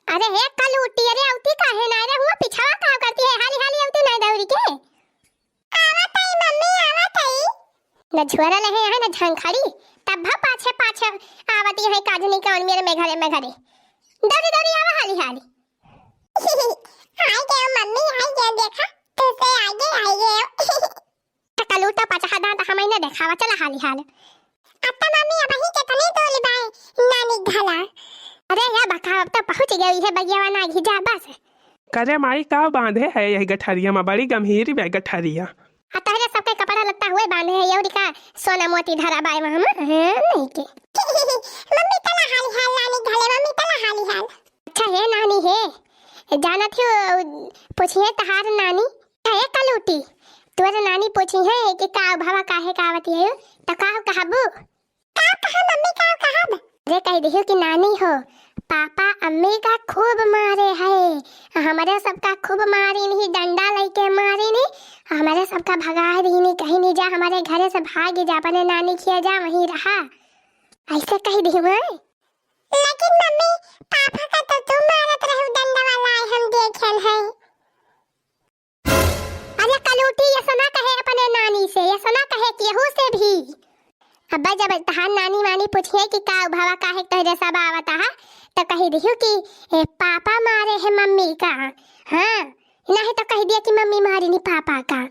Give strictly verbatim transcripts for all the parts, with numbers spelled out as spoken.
अरे हे कलूटी, अरे अउती काहे ना रे, हुआ पिछवा का करती है, हाली हाली अउती ना दौरी के। आवत हई मम्मी, आवत हई। न झोरा लहे है न झंखड़ी, तब भा पाछे पाछे आवती है काजनी कौन मेरे में घरे में घरे। दौरी दौरी आवा हाली हाली। आई गयो मम्मी, आई गयो, देखा, तुझसे आगे आई गयो। कलूटा पचहा दांत हमें न देखावा, चला हाली हाल। अत्ता मम्मी, अबही केतनी दूर बाय नानी घला? अरे या बका, अब तो पहुँच गई है बगियावा ना घिजा बस। करे माई, का बांधे है यही गठरिया में? बड़ी गंभीर बे गठरिया। आ तहरे सबके कपड़ा लत्ता हुए बांधे है, यौरी का सोना मोती धरा बाय में हम, हैं, नहीं के। मम्मी तला हाली हाल नानी घले, मम्मी तला हाली हाल। अच्छा हे नानी हे, जानत हो, पूछिए तहार नानी। हे कलूटी, तोर नानी पूछी है कि का भवा काहे का आवती है, त का कहबू? का कहा मम्मी, का कहब? अरे कह दिहु कि नानी हो, पापा अम्मी का खूब मारे है, हमरे सबका खूब मारिन ही, डंडा लइके मारिन ही, हमरे सबका भगाए दीनी, कहीं नहीं जा, हमारे घरे से भाग जा, अपने नानी खिया जा, वहीं रहा, ऐसे कह दिहु है। लेकिन मम्मी, पापा का तो तू मारत रहू डंडा वाला, हम देखल है। अरे कलूटी, ये सना कहे अपने नानी से, ये सना कहे केहू से भी। अब जब तहार नानी वानी पूछिए कि का उभावा काहे तोहरे सब आवत हा, तो कही दिहु कि ए, पापा मारे है मम्मी का। हाँ, नहीं तो कह दिया कि मम्मी मारी नी पापा का।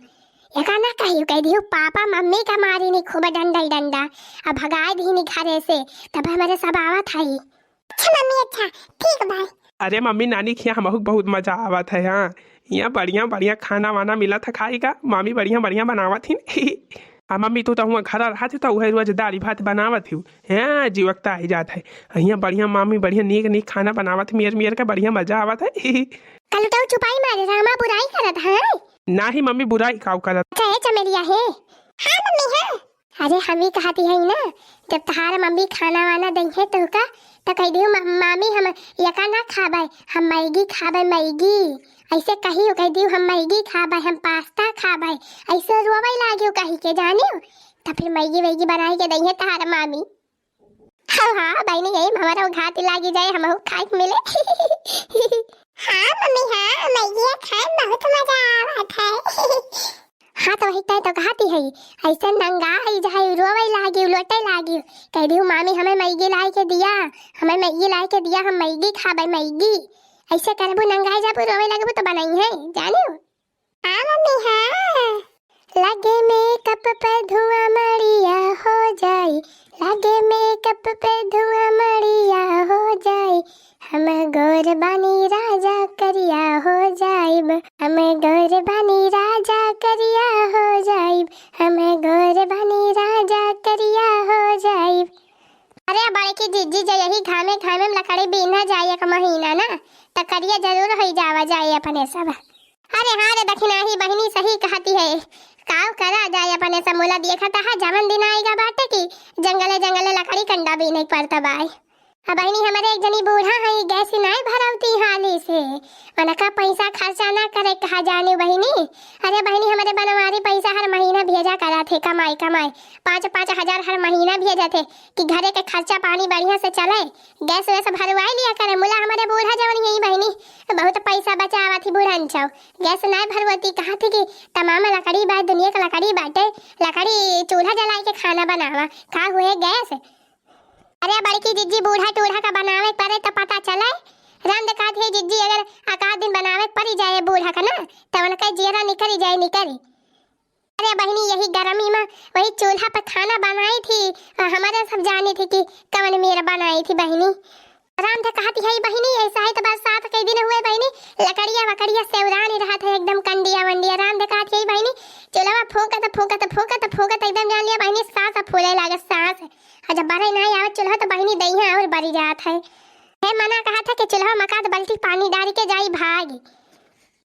एका ना कहियो, कह दिहु पापा मम्मी का मारी नी खूब डंडा ही डंडा। अब भगाए दीनी घरे से, तब हमारे सब आवत हई। अच्छा मम्मी, अच्छा, ठीक बा। अरे मम्मी, नानी खिया हमहू बहुत मजा आवत है। हाँ, यहाँ बढ़िया बढ़िया खाना वाना मिला था खाई का, मामी बढ़िया बढ़िया बनावत ही। आ मम्मी, तू तो हुआ घर रहत ही तो उहे रोज दाली भात बनावत ही। हाँ, जीवकता आई जात है। यहाँ बढ़िया मामी बढ़िया नीक नीक खाना बनावत ही, मेर मेर का बढ़िया मजा आवत है। कल तो चुपाई मारे रामा बुराई करत है। नाही मम्मी, बुराई काउ करत। अच्छा, ए चमेलिया हे। हाँ मम्मी, हाँ। अरे हम ही कहती है ना, जब तहार मम्मी खाना वाना दई है तो का, तो कह दियो, "म-, मामी हम यका ना खाबे, हम मैगी खाबे, मैगी।" ऐसे कहियो, कह दियो, "हम मैगी खाबे, हम पास्ता खाबे।" ऐसे रोवे लागियो कही के जानियो, तो फिर मैगी वैगी बनाए के दई है तहार मामी। हाँ, हाँ, बहिनी, यही में हमारा घात लागी जाए, हमहू खाए के मिले। हाँ मम्मी, हाँ, मैगिया खाए में बहुत मजा आवत है। हाँ, तो वही तय तो कहती है, ऐसे नंगा आई जाए, रोवे लागी, लोटे लागी, कह दियो, "मामी, हमें मैगी लाई के दिया, हमें मैगी लाई के दिया, हम मैगी खाबे, मैगी।" ऐसे करबू, नंगाई जाबू, रोवे लगबू, तो बनई है, जानियो। हाँ मम्मी, हाँ। लगे मेकअप पे धुआं मड़िया हो जाई, लगे मेकअप पे धुआं मड़िया हो जाई, हम गोर बानी राजा करिया हो जाइब, हम गोर बानी राजा करिया हो जाइब, हम गोर बानी राजा करिया हो जाइब। अरे बड़की जिज्जी, जे यही घामे घामे में लकड़ी बीन्हा जाए एक महीना ना, त करिया जरूर होई जावा जाए अपने सब। अरे हाँ रे दखिनाही बहिनी, सही कहती है। काव करा जाए अपने समूला, देखत हा जवन दिन आएगा बाटे की जंगले जंगले लकड़ी कंडा बीने के पड़ता बाय। अब बहिनी, हमारे एक जनी बूढ़ा है, गैस नाय भरौती हाली से, उनका पैसा खर्चा ना करे कहा जाने बहिनी। अरे बहिनी, हमारे बनवारी पैसा हर महीना भेजा करा थे, कमाई कमाई पाँच पाँच हजार हर महीना भेजा थे कि घरे के खर्चा पानी बढ़िया से चले। गैस वैस भरवाई लिया करे, मुला हमारे बूढ़ा जवन यही बहिनी बहुत पैसा बचावा थी बूढ़न छौ। गैस नाय भरवती, कहा थी कि तमाम लकड़ी बा, दुनिया का लकड़ी बाटे, लकड़ी चूल्हा जलाए के खाना बनावा, का हुए गैस? अरे बड़की जिज्जी, बूढ़ा टूढ़ा का बनावे पड़े तो पता चले। राम दे कहत है जिज्जी, अगर एकाध दिन बनावे पड़ी जाए बूढ़ा का ना, तो उनका जियरा निकरी जाए, निकरी। अरे बहिनी, यही गरमी में वही चूल्हा पर खाना बनाई थी, अ, हमारे सब जानी थी कि कवन मेर बनाई थी बहिनी। राम दे कहती है बहिनी, ऐसा है तो बरसात के दिन हुए बहिनी, लकड़िया वकड़िया सेवरानी रहत है एकदम कंडिया वंडिया। राम दे कहती है बहिनी, चूल्हा फूकत फूकत फूकत फूकत एकदम जान लिया बहिनी, सांस फूले लागे सांस। और जब बरे नहीं आवत चूल्हा तो बहिनी दहिया और बरी जात है। हे मना कहत है कि चूल्हा मकात बल्टी पानी डाल के जाई भागी।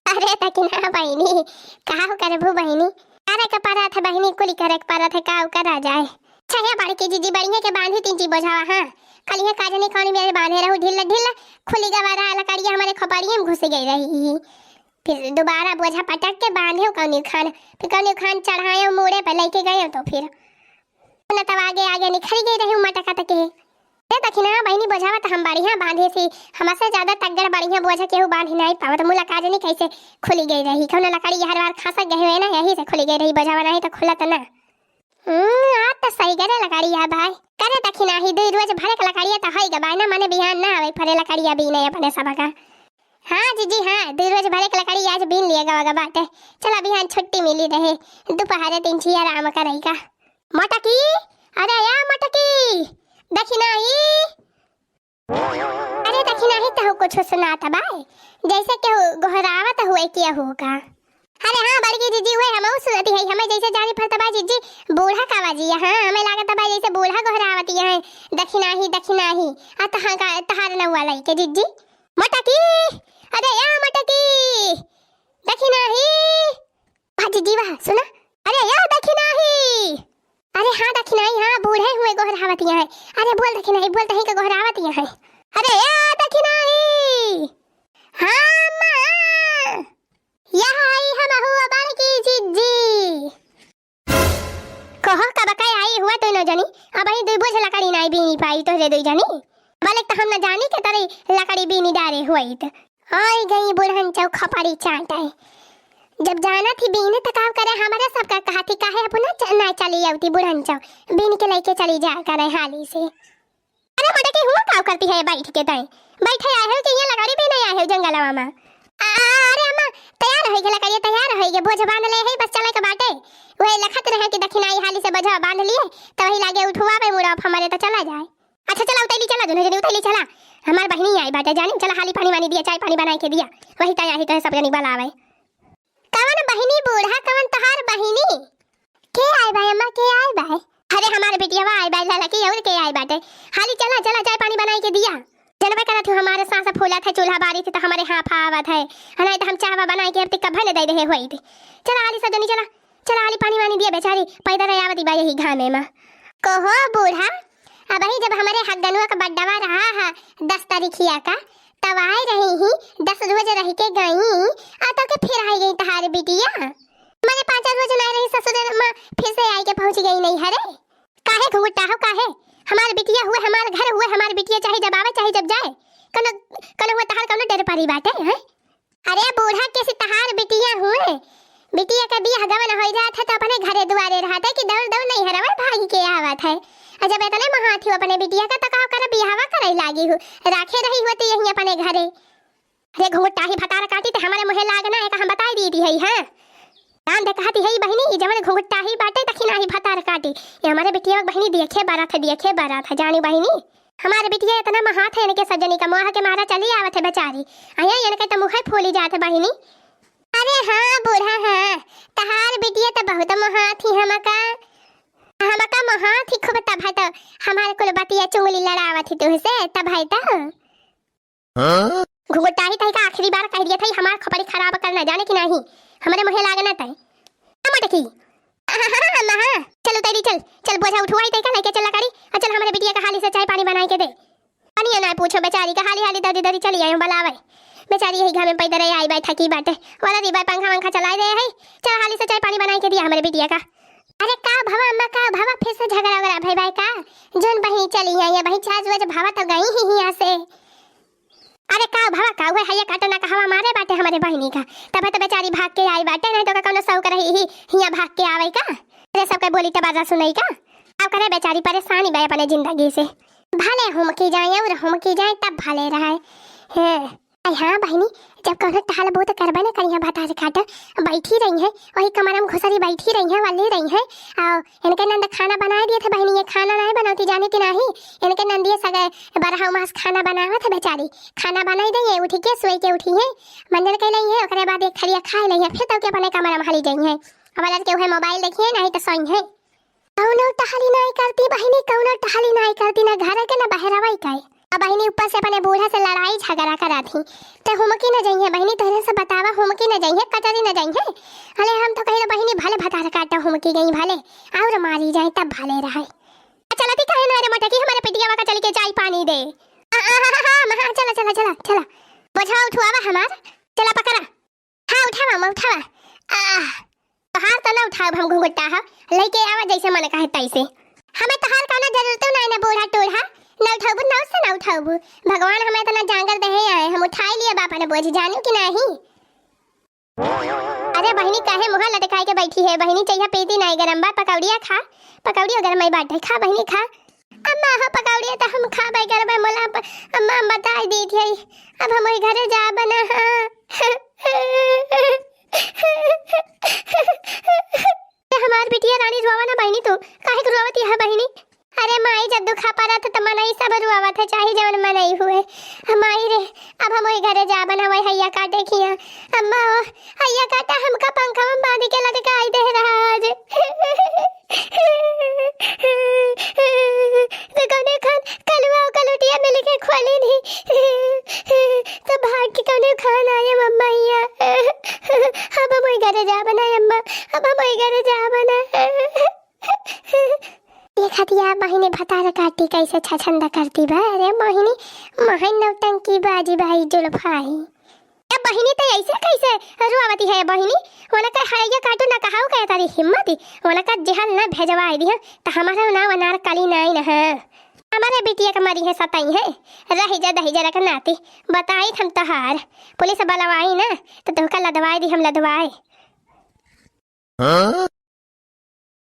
अरे तकिना बहिनी, का करबू बहिनी? करे के परत है बहिनी, कुली करे के परत है, का करा जाए। अच्छा हे बड़की जिज्जी, बढ़िया के बांधी तीन ची बोझावा, हाँ। कल ये काजनी कौनी मेरे बांधे रहू ढिल्ला ढिल्ला, खुली गवा रहा लकड़िया हमारे खोपड़िया में घुस गई रही। फिर दोबारा बोझा पटक के बांधे कौनी खान, फिर कौनी खान चढ़ाए मूड़े पे लेके गए तो फिर न तब आगे आगे निखरी गई रही मटका तके। ए दखिना बहिनी, बोझावा त हम बढ़िया बांधे सी, हमसे ज्यादा तगड़ बढ़िया बोझा केहू बांध नाहीं पावत। मुला का जनी कैसे खुली गई रही, कौनो लकड़ी हर बार खसक गए हुए ना, यही से खुली गई रही बोझावा, नाहीं त खुलत ना। हम्म, आ त सही करे लकड़िया भाई। करे दखिना ही, दुई रोज भरे के लकड़िया त होई गबाय ना, मने बिहान ना आवे परे लकड़िया बीने अपने सबका। हाँ जीजी, हाँ, दुई रोज भरे के लकड़ी आज बीन लिए गवा गबाटे। चला बिहान छुट्टी मिली रहे, दोपहर तीन छी आराम करई का। मटकी, अरे या मटकी, दखिना ही। अरे दखिना ही, तहु कुछ सुनात बाय, जैसे केहू गोहरावत हुए केहू का। अरे हाँ बड़की जीजी, उहे हमहू सुनती है, हमें जैसे जानी पड़त बा जीजी, बूढ़ा का बाजी है, हाँ, हमें लागत बा जैसे बूढ़ा गोहरावती है, दखिना ही, दखिना ही। आ तहाँ का, तहार नौआ लइके जीजी। मटकी, अरे या मटकी, दखिना ही। वाह जीजी वाह, सुना, अरे या दखिना ही। अरे हाँ दखिना ही, हाँ, बूढ़े हुए गोहरावती है। अरे बोल दखिना ही, बोल दहीं का गोहरावती है। अरे या दखिना ही। हाँ माँ, यह आई हमहू बड़की जीजी। कहो कब का आई हुआ दोनों जनी, अबहीं दुई बोझ लकड़ी नाहीं बीनी पाई तोहरे दुई जनी। बले त हम न जानी के तरे लकड़ी बीनी डारे हुई त। आई गई बुढ़न चौ खपड़ी चाटे। जब जाना थी बीने त का करे, हमरे सबका कहा थी काहे अपना च-, ना चली आवती बुढ़न चौ, बीन के लइके चली जा करे हाली से। अरे मटकी हुआ का करती है बैठ के तय? बैठे आए हो कि यहाँ लकड़ी बीने आए हो जंगलवा में? आ, आ, अरे अम्मा, तैयार होई गे लकड़ी, तैयार होई गे, बोझ बांध ले है, बस चले के बाटे। वही लखत रहे कि दखिनाई हाली से बोझवा बांध लिए, त वही लागे उठुआ पे मुड़ा हमारे त चला जाए। अच्छा चला उतैली चला, दुनो जनी उतैली चला। हमार बहिनी आई बाटे जानी, चला हाली पानी वानी दिया, चाय पानी बनाई के दिया, वही तय आही तो सब जनी बलावे। कवन बहिनी बूढ़ा, कवन तहार बहिनी? के आए बा अम्मा, के आए बा? अरे हमार बिटियावा आए बा ललकी, और के आए बाटे? हाली चला, चला चाय पानी बनाई के दिया। जनबे करत हूँ हमारे सांस फूलत है, चूल्हा बारी थी तो हमारे हाथ आवत है, नाहीं तो हम चाहवा बनाई के अब तक कभे न दे रहे होई थी। चला हाली सब जनी चला, चला हाली पानी वानी दिया, बेचारी पैदल आवत बा यही घामे में। कहो बूढ़ा, अबही जब हमारे हग्गनुआ का बड्डवा रहा है दस तारीखिया का, तब आए रही ही, दस रोज रह के गई, आ तो के फिर आई गई तहार बिटिया। माने पाँच रोज ना रही ससुर में, फिर से आई के पहुँच गई नहीं हरे। काहे घुंघटा हो काहे? हमार बिटिया हुए, हमार घर हुए, हमार बिटिया चाहे जब आवे चाहे जब जाए, कौनो, कौनो हुए तहार कौनो डर परी बाटे हैं? अरे बूढ़ा कैसे तहार बिटिया हुए, बिटिया के बियाह गवन हो जात है तो अपने घरे दुआरे रहत है कि दौड़ दौड़ नहीं हरवा भागी के आवत है। आ जब इतने महाथी हो अपने बिटिया का तो का कर बियाहवा करे लागी हो, राखे रही होती यहीं अपने घरे। अरे घुंघटाही भतार काटी ते हमारे मुँहे लाग ना है का हम बताई दी थी है, हाँ? जान दे कहती है बहिनी, ई जवन घुंघटाही बाटे दखिनाही भतार काटी। ये हमारे बिटिया बहिनी देखे बारा था, देखे बारा था जानी बहिनी। हमारे बिटिया इतना महात है इनके सजनी का मोह के मारा चली आवत है बेचारी। अये इनके तो मुँह फूली जात है बहिनी। अरे हाँ बूढ़ा हाँ, तहार बिटिया तो बहुत महात ही हमका, हमका महात ही खूब तब है तो हमारे कुल बतिया चुंगली लड़ावत ही तुहसे तब है तो। हाँ? घुंघटाही तही का आखिरी बार कह दिया था, हमार खोपड़ी खराब करना जाने कि नहीं, हमारे मुँहे लागना तय। आ मटकी। हाँ, हाँ, हाँ, अम्मा, हाँ। चल उतरी, चल, चल बोझा उठवाई तय का लेके चल लकड़ी, और चल हमारे बिटिया का हाली से चाय पानी बनाई के दे। पानी ना पूछो, बेचारी का हाली हाली दरी दरी चली आई बलावे। बेचारी यही घर में पैदल आई बाय थकी बाटे, वाला दी बाय पंखा वंखा चलाई दे है। चल हाली से चाय पानी बनाई के दिया हमारे बिटिया का। अरे का भवा अम्मा, का भवा फिर से झगड़ा वगड़ा भई बाय का? जोन बहिनी चली आई है, बहिनी चार रोज भवा तो गई ही यहाँ से। अरे का भवा का हुए है, ये काटो ना कहवा मारे बाटे हमारे बहिनी का, तब तो बेचारी भाग के आई बाटे, नहीं तो का कौनो शौक रही ही हिया भाग के आवे का? अरे सबके बोली तबाजा सुनई का? का करे बेचारी परेशानी बा अपने जिंदगी से। भले हुमकी जाए और हुमकी जाए तब भले रहे। हैं। अरे हाँ बहिनी, जब कौनो टहल बूत करबे न करिया भतार काट, बैठी रही है, वही कमरा में घुसरी बैठी रही है, वल्ली रही है। और इनके नंद खाना बनाए दिए थे बहिनी, ये खाना नहीं बनौती जाने की नहीं। इनके नंदिये सगे बरहा मास खाना बनावत है बेचारी, खाना बनाई दे, ये उठी के सोई के उठी है, मंजन के लई है, ओकरे बाद एक थरिया खाए लई है, फिर तो के अपने कमरा में हली जाई है। अब लड़के उहे मोबाइल देखिए, नहीं तो सोई है। कौनो टहली नाई करती बहिनी, कौनो टहली नाई करती, ना घर के ना बहरवा के। अब बहिनी ऊपर से अपने बूढ़ा से लड़ाई झगड़ा करा थी, तो हुमकी न जइहे बहिनी, तोहरे से बतावा हुमकी न जइहे, कटरी न जइहे। अरे हम तो कहे बहिनी भले भतार काटा हुमकी गई भले, और मारी जाए तब भले रहे। आ चलती काहे ना रे मटकी, हमारे पिटियावा का चल के चाय पानी दे। आ, आ, हा, हा, हा, महा, चला, चला, चला, चला। बोझा उठवावा हमार, चला पकड़ा। हाँ, उठावा, मैं उठावा। आह, तोहार तो ना उठाव हम घुंघटा ह, लइके आवा जैसे मन कहे तैसे। हमें तोहार कौनो जरूरतो नाई ना बूढ़ा टूढ़ा, ना उठाउबू, ना से ना उठाउबू। भगवान हमें इतना जांगर देहे आए, हम उठाई लिए बापन बोझ, जानू कि नाही? अरे बहिनी, काहे मुँह लटकाए के बैठी है? बहिनी, चइहा पीती नाही गरम बा, पकौड़िया खा, पकौड़िया गरम आई बाटे, खा बहिनी, खा। अम्मा, हाँ, पकौड़िया त हम खाबे करबे, मोला प-, अम्मा, हम बताई दी थी, अब हम वही घरे जाब ना, हाँ। हमार बिटिया रानी, रोवा ना बहिनी तू, काहे के रोवत यह बहिनी? अरे माई, जब दुखा परत त मनई सब रोवत है, चाहे जवन मनई हुए। माई रे, अब हम वही घरे जाब ना, वही हैया काटे किया। अम्मा हो, हैया काटा हमका पंखा में बांध के लटकाई दे रहा आज। तो कौने खान कलुआ और कलुटिया मिल के खोली नहीं। तो भाग के कौने खान आए अम्मा हिया। अब हम वही घरे जाब ना अम्मा, अब हम वही घरे जाब ना। ये खतिया बहिनी भतार काटी कैसे छछंद करती बा। अरे बहिनी, महन नौटंकी बाजी भाई जुल्फाही। ए बहिनी, त ऐसे कैसे रुआवती है बहिनी? वनका हैया काटू ना कहाऊ के तारी हिम्मत, वनका जेहल ना भेजवाई दिहन, त हमारा नाव अनारकली नाई न है। हमारे बिटिया के मरी है सताई है, रही जा दही जरा के नाती, बताई हम तहार, पुलिस बलवाई ना, त तुहका लदवाई दी हम लदवाई। हाँ?